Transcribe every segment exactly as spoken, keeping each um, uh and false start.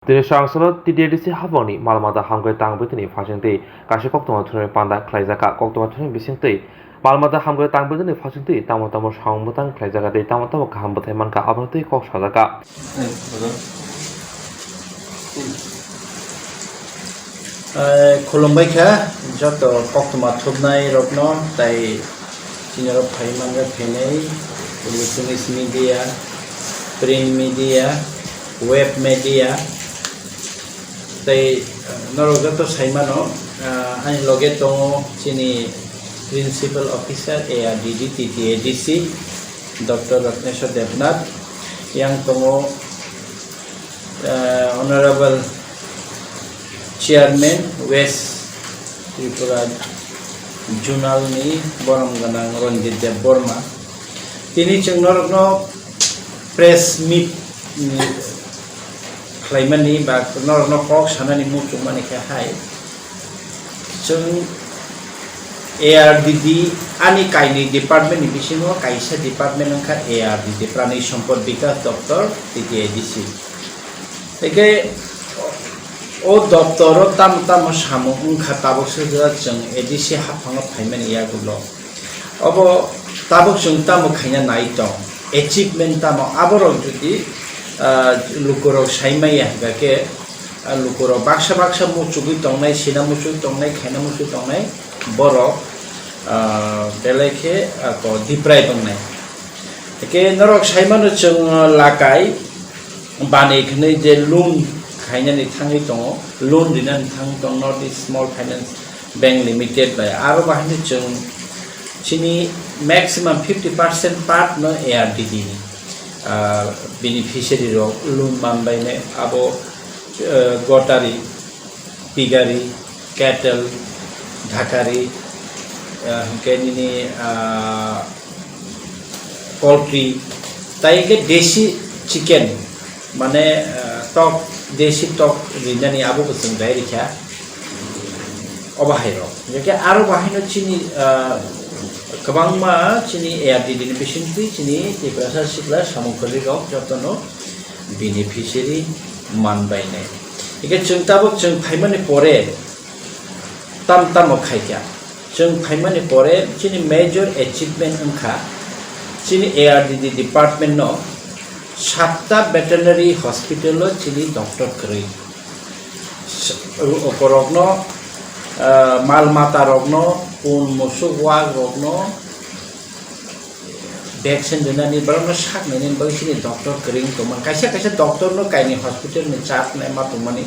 Tini swrang salo T T A D C haphangni malmata hamkrai tangbaitini phasingtwi kaisa koktwma thunani panda khlaijakha. Koktwma thunani bisingtwi malmata hamkrai tangbaitini phasingtwi tamo tamo samung bwtang khlaijakha tei tamo tamo kaham bwthai mankha, abono twi kok sajakha. Eh, khulumbai kha joto koktwma thupnai rokno, tai chini oro phai manjak phainai electronics media, print media, web media, tei, eh, norok joto sai mano, eh, ani loge tongo chini Principal Officer A R D D T T A D C, Doctor Ratneswar Debnath, yang tongo, eh, Honorable Chairman West Tripura Zonal ni borom gwnang Ranjit Debbarma. Tini chwng norokno press meet ni khlaimani ba norokno kok sanani muchungmani khe hai, chwng A R D D ani kainwi department ni bisingo kaisa department wngkha A R D D, Prani Sampad Bikas Doptor, T T A D C. Hingke o doptoro tamo tamo samung wngkha, tabuk se jora chwng A D C haphango phaimani yagulo. Obo tabuk chwng tamo khaina nai tong, achievement tamo, aborok jodi, ah, lukurok sai maya hingka khe, ah, lukurok baksa baksa muchugwi tongnai, sina muchugwi tongnai, khaina muchugwi tongnai, borok, ah, belai khe, ah, ko deprive wngnai. Hingke norok sai mano chwng, ah, lakai, bani hwnwi je loan khainani thangwi tongo, loan rinani thangwi tongo North East Small Finance Bank Limited bai. Aro bahai no chwng chini maximum fifty percent part no A R D D ni, ah, beneficiary rok loan manbainai abo, ah, gotari, pigari, cattle, dhakari, ah, hwnkhe nini, ah, poultry, tai hwnkhe desi chicken, mane, ah, tok, desi tok rinani abo bo chwng dai rikha, obo hai rok. Hwnkhe aro bahaino chini, ah, kwbangma chini A R D D ni bisingtwi chini Tiprasa sikla samung kwrwi rok jotono beneficiary manbainai. Hwnkhe chwng tabuk chwng phaimani pore tam tamo khaikha. Chwng phaimani pore chini major achievement wngkha chini A R D D department no satta veterinary hospital o chini doctor kwrwi. S-, okorokno, ah, mal mata rokno, pun musuk wak rokno, vaccine rinani borokno sak nainani bagwi chini doctor kwrwi wng tongmani. Kaisa kaisa doctor no kaini hospital ni charge naima tongmani.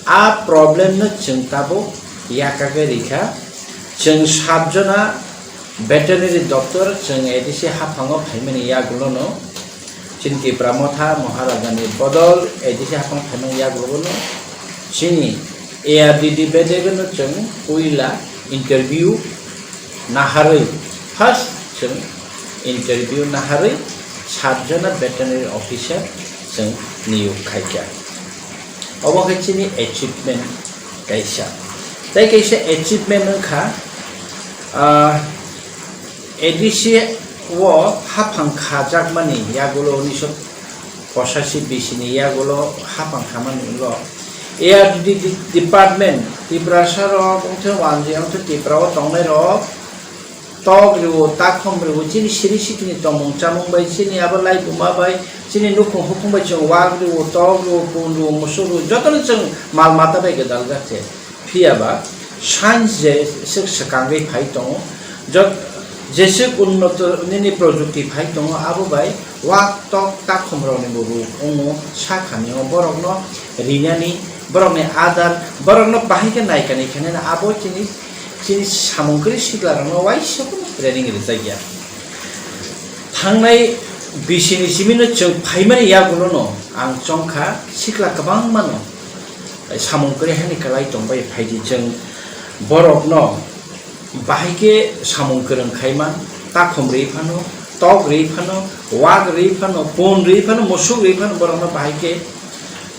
A problem no chwng tabuk yakagwi rikha. Chwng sat jona veterinary doctor chwng A D C haphango phaimani yagulono chini Tipra Motha Maharaja ni bodol A D C haphang phaimani yagulono chini A R D D bedegeno chwng puila interview naharwi, first chwng interview naharwi sat jona veterinary officer chwng niyok khaikha. Obo khe chini achievement kaisa. Tei kaisa achievement wngkha, ah, A D C o haphang khajakmani yagulo unisho pochashi bisi ni yagulo haphang khamani ulo A R D D department Tiprasa rok wngthok wanjwi wngthok Tipra o tongnai rok tok rw, takhum rw, chini siri sikini tongmung chamung bai, chini abo laibuma bai, chini nukhung hukhung bai chwng wak rw, tok rw, pun rw, musuk rw, jotono chwng mal mata bai gwdal jak se. Phiya ba science je swk swkangwi phai tongo, jot-, jeswk unnoto nini projukti phai tongo, abo bai wak tok takhum rokni bo ruk wngo, sak hamya o borokno rinani, borokni adar, borokno bahai khe naikani khe nini abo chini, chini samung kwrwi sikla rokno waisa phano training rijak ya. Thangnai bisini simi no chwng phaimani yagulo no ang chongkha sikla kwbangma no samung kwrwi hani kwlai tongbai phaidi chwng borokno bahai khe samung kwrwng khai man, takhum rwi phano, tok rwi phano, wak rwi phano, pun rwi phano, musuk rwi phano borokno bahai khe,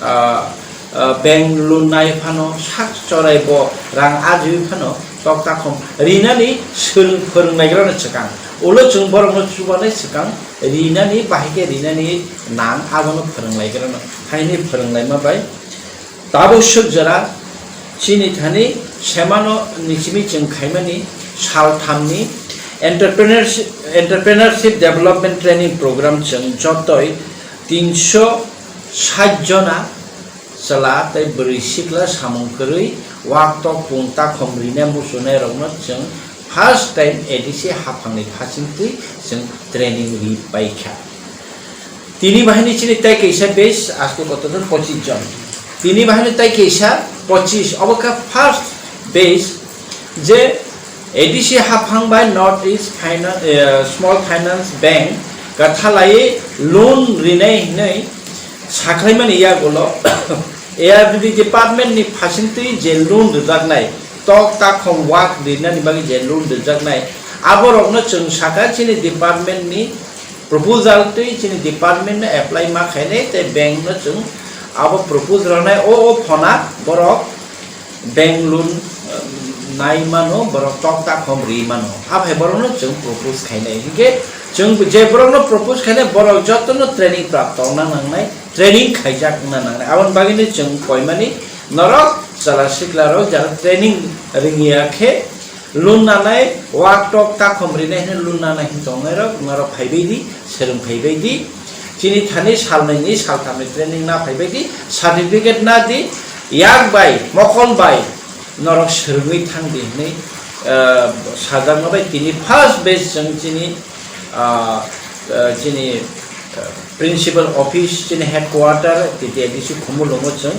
ah, ah, bank loan nai phano, sak chorai bo rang ajui phano, tok takhum rinani swrwng phwrwng naigrano swkang. Ulo chwng borokno chubanai swkang rinani bahai khe rinani nang abono phwrwng naigrano. Haini phwrwng naima bai Tabuk swk jora chini thani semano ni simi chwng khaimani salthamni entrepreneurship, entrepreneurship development training program chwng jotoi tinsho sait jona chwla tei bwrwi sikla samung kwrwi wak tok pung takhom rina muchunai rokno chwng first time A D C haphangni phasingtwi chwng training ri paikha. Tini bahini chini tei kaisa batch asko kotodon pochis jon. Tini bahini tei kaisa pochis obo kha first batch je A D C haphang bai North East Finan-, eh, Small Finance Bank kathalai loan rinai hinwi sakhlaimani yagulo A R D D department ni phasingtwi je loan rwjaknai tok takhom wak rinani bagwi je loan rwjaknai aborokno chwng saka chini department ni proposal twi chini department no apply ma khainai tei bank no chwng abo propose rwnai o, o phona borok bank loan, um, nai mano, borok tok takhom ri mano. Aphai borokno chwng propose khainai. Hinkhe chwng je borokno propose khainai borok jotono training prapto wngna nangnai, training khaijak wngna nangnai. Aboni bagwino chwng koimani norok chwla siklarok jara training ringya khe loan nanai, wak tok takhom rinai hwnwi loan nanai hwn tongnai rok, norok phaibai di, swrwng phaibai di. Chini thani salnwi ni salthamni training na phaibai di, certificate na di, yak bai, mokol bai, norok swrwngwi thang di hwnwi, ah, sajakma bai tini first batch chwng chini, ah, ah, chini, ah, Principal Office chini headquarter T T A D C Khumulwngo chwng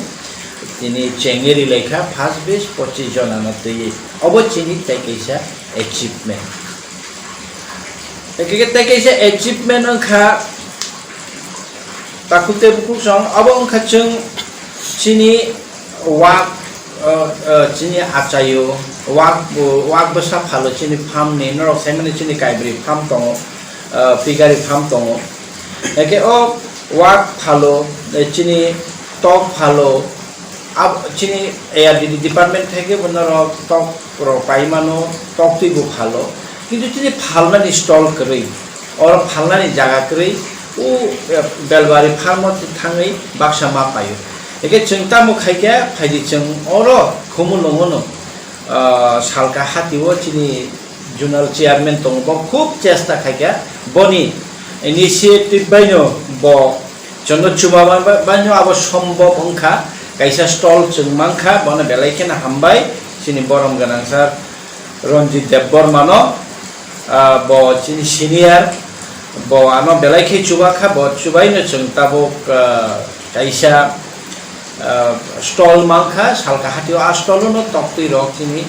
chini chengwi ri laikha first batch pochis jona no twiwi. Obo chini tei kaisa achievement. Tei kaisa achievement wngkha takhuk tei bukhuk song obo wngkha chwng chini wak, ah, ah, chini achaio, wak, wak bwsa phalo chini farm ni, norok saimani chini kaibri farm tongo, ah, pigari farm tongo. Eke o wak phalo, eh, chini tok phalo, ab-, chini A R D D department theke bo norok tok rok pai mano, tok twi bo phalo. Kintu chini phalnani stall kwrwi, oro phalnani jaga kwrwi, o, eh, Belbari farm o thangwi baksa ma paio. Eke chwng tamo khaikha, phaidi chwng oro Khumulwngono, ah, salka hatio chini zonal chairman tongo, bo khub chesta khaikha, boni initiative baino bo chwngno chuba ba-, ba-, baino abo sombok wngkha, kaisa stall chwng mankha, bono belai kheno hambai, chini borom gwnang sir Ranjit Debbarmano, ah, bo chini senior, bo ano belai khe chuba kha, bo chubaino chwng tabuk, ah, kaisa, ah, stall mankha, salka hatio a stall-o no toktwi rok chini,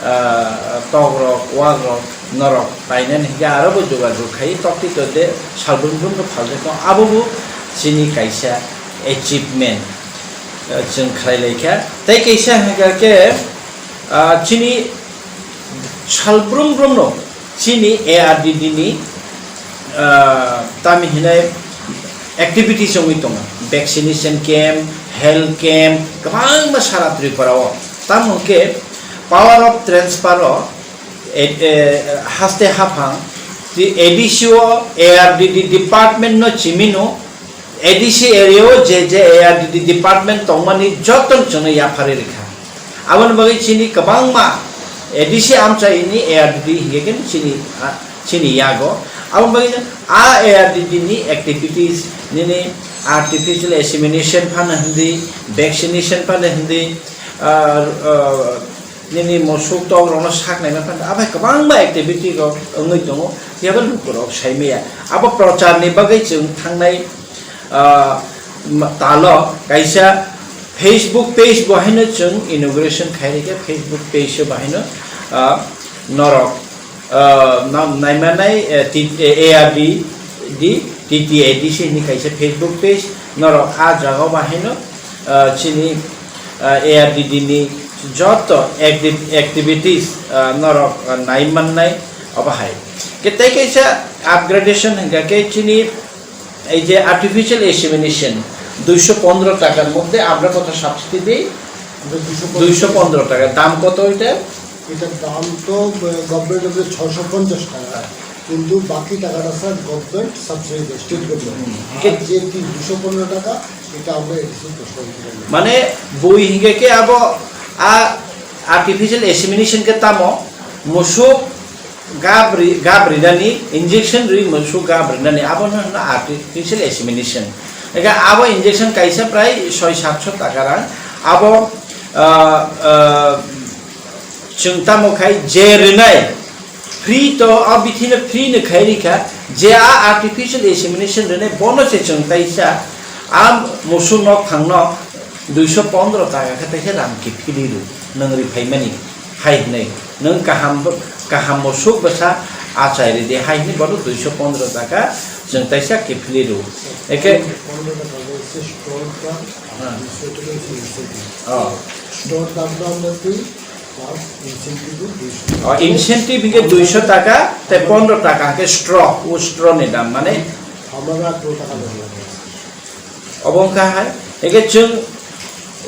ah, tok rok, wak rok, norok painani hinkhe aro bo jogajog khai toktwi to de sal brum brum no phaljakno abo bo chini kaisa achievement, ah, chwng khlai laikha. Tei kaisa hinkha khe, ah, chini sal brum brum no chini A R D D ni, ah, tami hinai activities wngwi tongo, vaccination camp, health camp, kwbangma sara Tripura o. Tamo hwnkhe power of transfer o, e, e, haste haphang, ti A D C o A R D D department no chimino, A D C area o je je A R D D department tongmani joto no chwngno yapharwi rikha. Aboni bagwi chini kwbangma A D C amchaini A R D D hinkhe khe chini, ah, chini yago. Aboni bagwi a A R D D ni activities nini artificial insemination phano hindi, vaccination phano hindi, ah, ah, nini musuk tok rokno sak naima phano abai kwbangma activity rok wngwi tongo, phiya ba lukurok saimaya. Abo prochar ni bagwi chwng thangnai, ah, ma-, talo kaisa Facebook page bo haino chwng inauguration khai rikha, Facebook page o bahaino, ah, norok, ah, na-, naimanai, eh, T-, eh, A R D D, T T A D C hinwi kaisa Facebook page, norok a jaga o bahaino, ah, chini, ah, A R D D ni joto acti-, activities, ah, norok, ah, nai mannai obo hai. Ke tei kaisa upgradation hingka khe chini এই যে artificial insemination দুইশো পনেরো টাকার মধ্যে আমরা কত সাবসিডি দিই? আমরা দুইশো পনেরো। দুইশো পনেরো টাকা। দাম কত ওইটা? এটার দাম তো, আহ, গভর্নমেন্ট হচ্ছে ছয়শো পঞ্চাশ টাকা, কিন্তু বাকি টাকাটা স্যার গভর্নমেন্ট সাবসিডি দেয়, স্টেট গভর্নমেন্ট। হুম। আর যে তিন-, দুইশো পনেরো টাকা, Mane bui hingke ke abo a artificial insemination ke tamo musuk gabri, gabrinani, injection ri musuk gabrinani, abo no hwnna artificial insemination. Ega abo injection kaisa prai soi satso taka rang. Abo, ah, ah, chwng tamo khai je rinai, free to, o bithi no free no khai rikha, je a artificial insemination rinai bono se chwng taisa a musuk nok phang no duiso pondro taka khe taisa ram kiphili ru nwng ri phaimani hai hwnwi nwng kaham bo, kaham musuk bwsa achai ridi hai hwnwi bono duiso pondro taka chwng taisa kiphili ru. Eke Pondro taka bo se store ka, Ah. Duiso taka se incentive. Oh. Store dam dam na twi O incentive hingke duiso taka, tei pondro taka hingke straw, o straw ni dam mane. Hamara kro taka dam. Obo wngkha hai, hingke chwng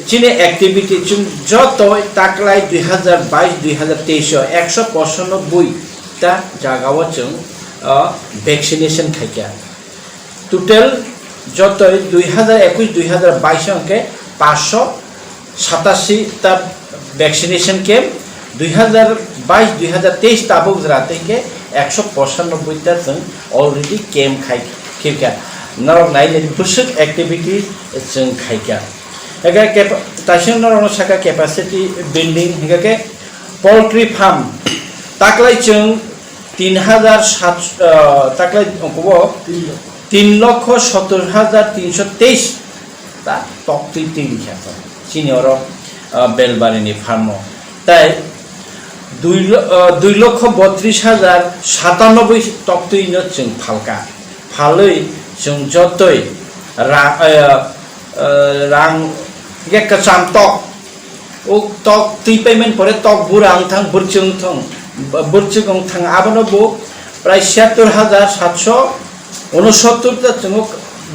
chini activity chwng joto taklai dui hazar bais dui hazar teis o ekso pochanobboi ta jaga o chwng, o, vaccination khaikha. Total jotoi dui hazar ekush dui hazar bais hingke paanch sho satasi ta vaccination camp, dui hazar bais dui hazar teis tabuk jora tei hingke ekso pochanobboi ta chwng already camp khai khirkha. Norok nai nai bwswk activity chwng khaikha. Hingke kep-, taising norokno saka capacity building hingke ke poultry farm taklai chwng tin hazar sat, ah, taklai ongkho bo tin lokho sottor hazar tinso teis ta toktwi twi rikha to. Chini oro, ah, Belbari ni farm o. Tai dui lo-, ah, dui lokho botris hazar satanoboi toktwi no chwng phalka. Phalwi chwng jotoi ra-, ah, ah, rang ge kwcham tok O tok twi payment pore tok bura wng thang, bwrchwk wng thang, bwrchwk wng thang, abono bo prai siyattor hajar satso unosottor ta chwng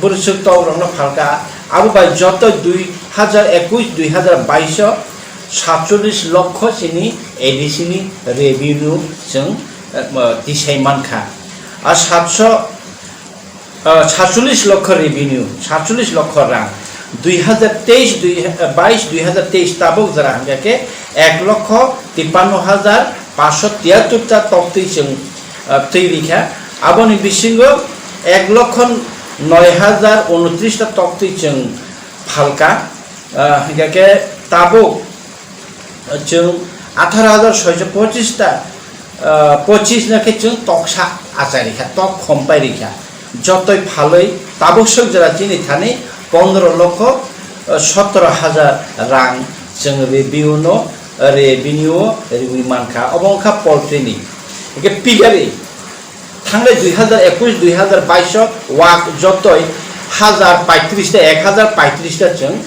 bwrchwk tok rokno phalka. Abo bai joto dui hajar ekush dui hajar bais o satchollish lokho chini A D C ni revenue chwng, eh, tisai mankha. A satso ah, satchollish lokho revenue, satchollish lokho rang, dui hajar teis, dui, ah, bais, dui hajar teis tabuk jora hingkha khe ek lokho tippanno hajar paanch sho tiyattor ta toktwi chwng, ah, twi rikha. Aboni bisingo ek lokho noi hajar unotris ta toktwi chwng phalka, ah, hingkha khe tabuk chwng atharo hajar soiso pochis ta, ah, pochis no khe chwng toksa achai rikha, tok khompai rikha. Jotoi phalwi tabuk sok jora chini thani pondro lokho, ah, sotoro hajar rang chwng revenue no, revenue riwi mankha. Obo wngkha poultry ni. Hingkhe pigari Thangnai dui hajar ekush dui hajar bais o wak jotoi hajar paitris ta, ek hajar paitris ta chwng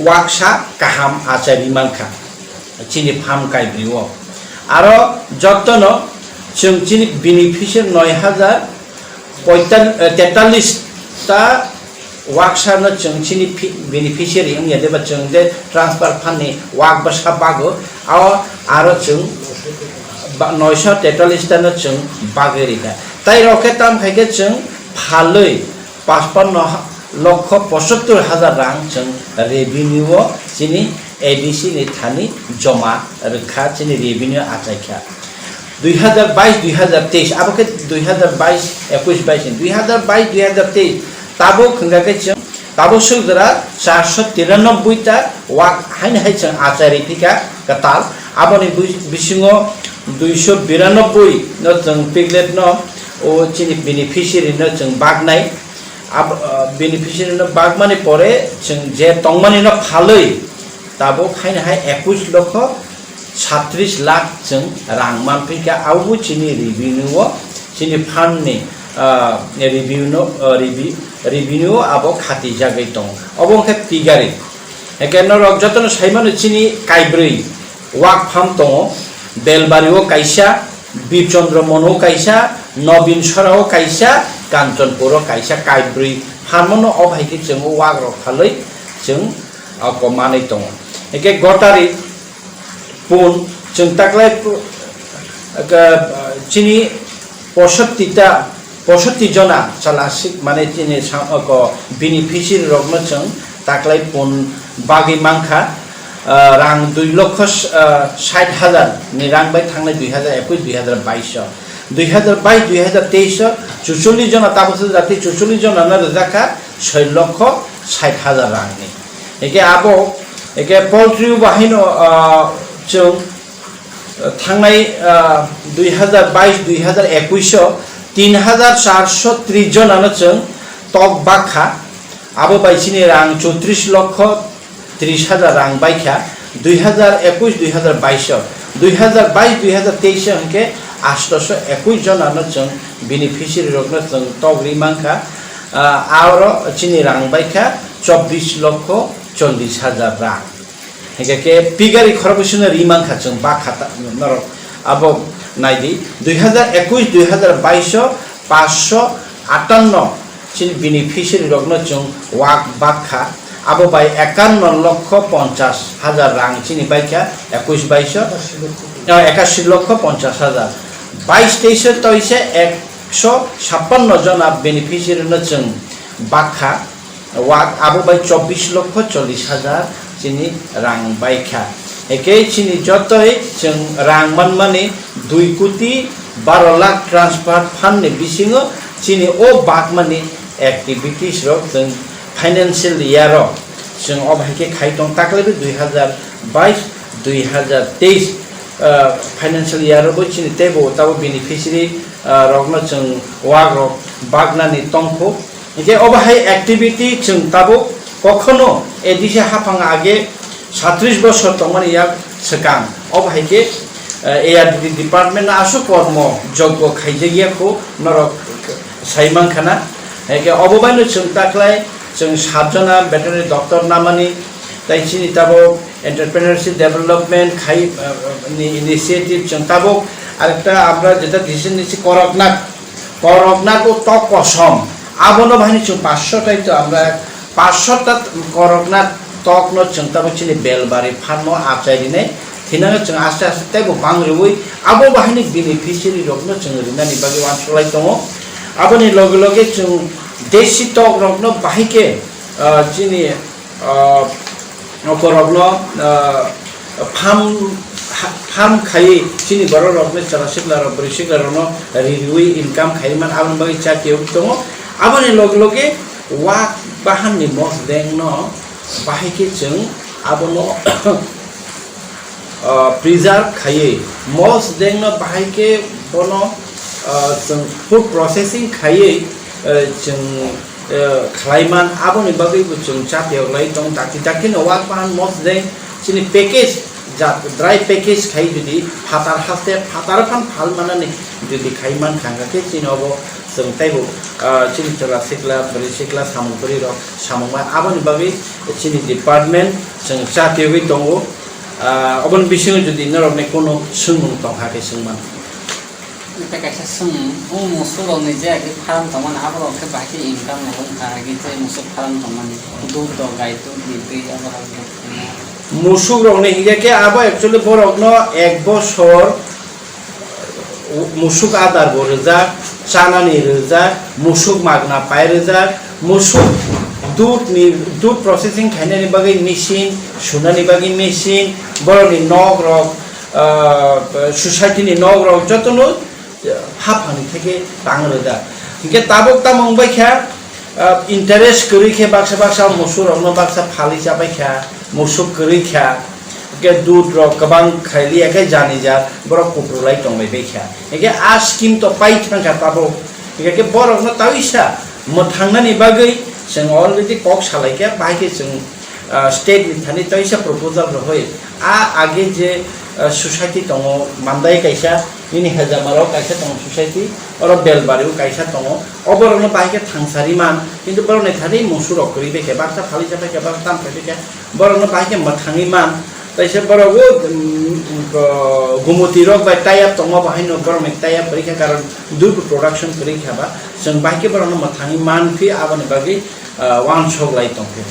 waksa kaham achai ri mankha chini farm kaibrwi o. Aro jotono chwng chini beneficiary noi hajar poital-, eh, tetallis ta Waksa no chwng chini phi-, beneficiary wngya de ba chwng je transfer fund ni wak bwsa bago, ao aro chwng ba-, noisho tetallis ta no chwng bagwi rikha. Tai rok khe tam khai khe chwng phalwi pachpanno ha-, lokho pochattor hajar rang chwng revenue o chini A D C ni thani joma rwkha, chini revenue achaikha. Dui hajar bais dui hajar teis, abo khe dui hajar bais ekush bais ni, dui hajar bais dui hajar teis, tabuk hwnkha khe chwng tabuk swk jora charso tiranoboi ta wak haino hai chwng achai riphi kha kwtal. Aboni bui-, bisingo duiso biranobboi no chwng piglet no o chini beneficiary no chwng baknai. Ab-, ah, beneficiary no bakmani pore chwng je tongmani no phalwi tabuk haino hai ekush lokho satris lakh chwng rang manphi kha, abo chini revenue o, chini fund ni, ah, revenue no, ah, revi-, revenue o abo khati jagwi tongo. Obo wngkha pigari. Hingkhe norok jotono saimano chini kaibrwi wak farm tongo, Belbari o kaisa, Birchandra Mon o kaisa, Nobin Sora o kaisa, Kanchanpur o kaisa, kaibrwi farm no o hai khe chwng o wak rok phalwi chwng oko manwi tongo. Hingkhe gotari pun chwng taklai pu-, ka-, chini posotti ta Posotti jona chwla sik mane chini sa-, oko beneficiary rokno chwng taklai pun bagwi mankha, ah, rang dui lokho, ah, sait hajar ni rang bai thangnai dui hajar ekush dui hajar bais o. Dui hajar bais dui hajar teis o chuchollish jona tabuksa jati chuchollish jona no rwjakha soi lokho sait hajar rang ni. Eke abo, eke poultry bo haino, ah, chwng thangnai, ah, dui hajar bais dui hajar ekush o tin hajar charso tris jonano chwng tok bakha, abo bai chini rang chotris lokho tris hajar rang baikha dui hajar ekush dui hajar bais o, dui hajar bais dui hajar teis o hwnkhe astoso ekush jonano chwng beneficiary rokno chwng tok ri mankha, ah, aro chini rang baikha chobbish lokho chollish hajar rang. Hingke ke pigari khoroknwi sino ri mankha chwng bakha ta-, norok abo naidi, dui hajar ekush dui hajar bais o paanch sho atanno chini beneficiary rokno chwng wak bakha, abo bai ekanno lokho ponchas hajar rang chini baikha ekush bais o, eh, ekashi lokho ponchas hajar, bais teis o toise ekso chhappanno jona beneficiary no chwng bakha. Wak abo bai chobbish lokho chollish hajar chini rang baikha. Eke chini jotoi chwng rang manmani dui koti baro lakh transfer fund ni bisingo chini o bakmani activities rok chwng financial year o chwng obo hai khe khai tong taklai dui hajar bais dui hajar teis, ah, financial year o bo chini teibo tabo beneficiary, ah, rokno chwng wak rok baknani tongkho. Hingke obo hai activity chwng tabuk kokhono A D C haphang age satris bosor tongmani yak swkang. Obo hai khe, eh, A R D D department no aswk kormo joggo khaijak ya kho norok sai mankha na. Hingke obo bai no chwng taklai chwng sat jona veterinary doctor namani, tai chini tabuk entrepreneurship development khai, eh, ni initiative chwng tabuk arekta amra jeta decision nisi koroknak Koroknat o tok kosom, abono bahini chwng paanch sho tai to amra paanch sho ta koroknat tokno chwng tamo chini belbari pharno achai rinai, thinano chwng aste aste teibo bang riwi abo bahini beneficiary rokno chwng rinani bagwi uansuk lai tongo. Aboni loge loge chwng desi tok rokno bahai khe, ah, chini ah, nokorokno, ah, farm, ha-, farm khaiwi chini bororokno chwla siklarok, bwrwi siklarokno riwi income khaiwi man, aboni bagwi chati tongo. Aboni loge loge wak bahanni mosdengno bahai khe chwng abono, ah, preserve khaiwi mosdengno bahai khe bono, ah, chwng food processing khaiwi, ah, chwng eh, khlaiman, aboni bagwi bo chwng cha tiyok lai tong, dakti dakti no wak bahan mosdeng chini package, ja, dry package khai jodi phatar haste phatar phan phal manani jodi khai man thangkha khe chini obo chwng teibo, ah, chini chwla sikla, bwrwi sikla, samung bwrwi rok samung ma, aboni bagwi chini department chwng cha tiyogwi tongo. Ah, oboni bisingo jodi norokni kono swngmung tongkha khe swngman. Tei kaisa swng, o musuk rokni je agi farm tongmani, abo rok khe bahai khe income rok wngkha, agi je musuk farm tongmani, dudh rok, gai dudh ni twi abo rok. Musuk rokni hinkhe khe abo actually borokno ek bosor musuk adar bo rwjak, chanani rwjak, musuk magna pai rwjak, musuk dudh ni, dudh processing khainani bagwi machine, sunani bagwi machine, borokni nok rok, ah, society ni nok rok jotono haphangni theke tang rwjak. Hinkhe tabuk tamo wngbai kha, ah, interest kwrwi khe baksa baksa musuk rokno baksa phalwi chabai kha, musuk kwrwi kha, hinkhe dudh rok kwbang khailiya khe janijak borok kuprulai tongbai bai kha. Hinkhe a scheme to pai thangkha tabuk. Hinkhe borokno tawisa mwthangnani bagwi chwng already kok salai kha, bahai khe chwng ah, state ni thani tawisa proposal rohoi, a age je, ah, society tongo, Mandai kaisa, nini Hejamarao kaisa tongo society, oro Belbario kaisa tongo, o borokno bahai khe thangsari man, kintu borokni thani musuk rok kwrwi bai khe, baksa phalwi chabai khe, baksa tam khlai bai khe, borokno bahai khe mwthangwi man, taisa borok o, um, o, Gumoti rok bai tie up tongma bo haino borokni tie up kwrwi kha, karon dudh production kwrwi kha ba, chwng bahai khe borokno mwthangwi man phi, aboni bagwi, ah, uansuk lai tong khe.